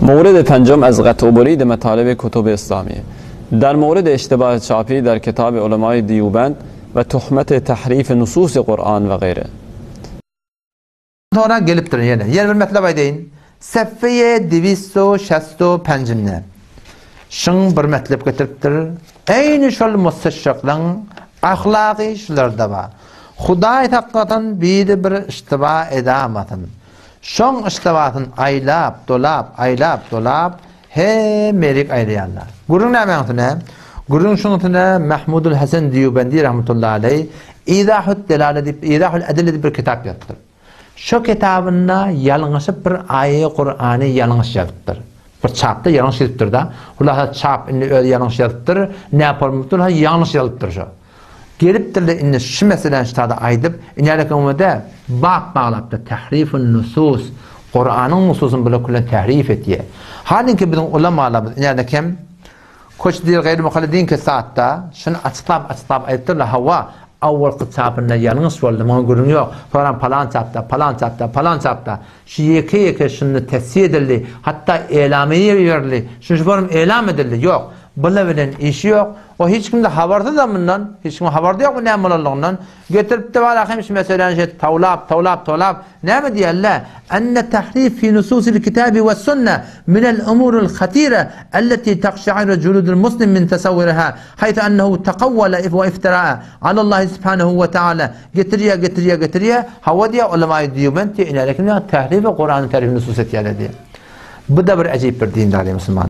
مورد پنجم از قطع و برید مطالب کتب اسلامی در مورد اشتباه چاپی در کتاب علمای دیوبند و تهمت تحریف نصوص قرآن و غیره. Soňra gelipdir ýene. Ýene bir metlep aýdaýyn. Sefeýe diwisto şesto penjinde. Şyň bir metlep getiripdir. Eýni şol musteşriklaň ahlagy şularda bar. Hudaý saklasyn biri bir iştiba edamasyn. Şoň iştibasyny aýlap, dolap, aýlap, dolap hemmelik aýlaýarlar. Gürrüň nämäň üstüne? Gürrüň şuň üstüne Mahmudul Hasan Diýubendi rahmetullahi aleý Izahut Delale diýip, Izahul Edille diýip bir kitap ýazypdyr. Şo kitabynda ýalňyşyp bir aýaýy Kurany ýalňyş ýazypdyr. Bir çapda ýalňyş ýazypdyr-da. Hulasa çap indi özi ýalňyş ýazypdyr, näpolmupdyr, ha ýalňyş ýazypdyr şo. Gelipdirler indi şu meseläni şu tada aýdyp, inälik öňüde bap baglapdyr, Tahrifun nusus, Kuranyň nususyny bular külen tahrif etýär. Halinki biziň ulamalarymyz inälik hem Koç diýr gaýry mukallidin kesatda şuny açyklap açyklap aýdypdyrlar, hawa, awwalky çapynda ýalňyş boldy, muňa gürrüň ýok, soňram palan çapda, palan çapda, palan çapda, şu ýeke-ýeke şunda tesih edildi, hatda elamiýe berildi, şu şu forum elam edildi, ýok, bular bilen işi ýok, o hiç kimde habarsyzam mundan, hiç kimiň habarda ýok bu näme bolanlygyndan, Getiripdi bar ahim şu meseläni şeýdip tawlap, tawlap, tawlap, näme diýýärler? Enne tahrif fi nususil kitabi we sunne minel umuril hatire elleti takşairu juludul muslim min tasawwuriha haýsu ennehu takawwala we iftira'a alallahi subhanehu we taala getirýär, getirýär, getirýär, hawa diýýär, ulemaýy Dýubend diýýär, inälekim diýýär, tahrifi Kurany tahrif nusus etýärler diýýär. Bu-da bir äjip bir dindar diýýär musulman.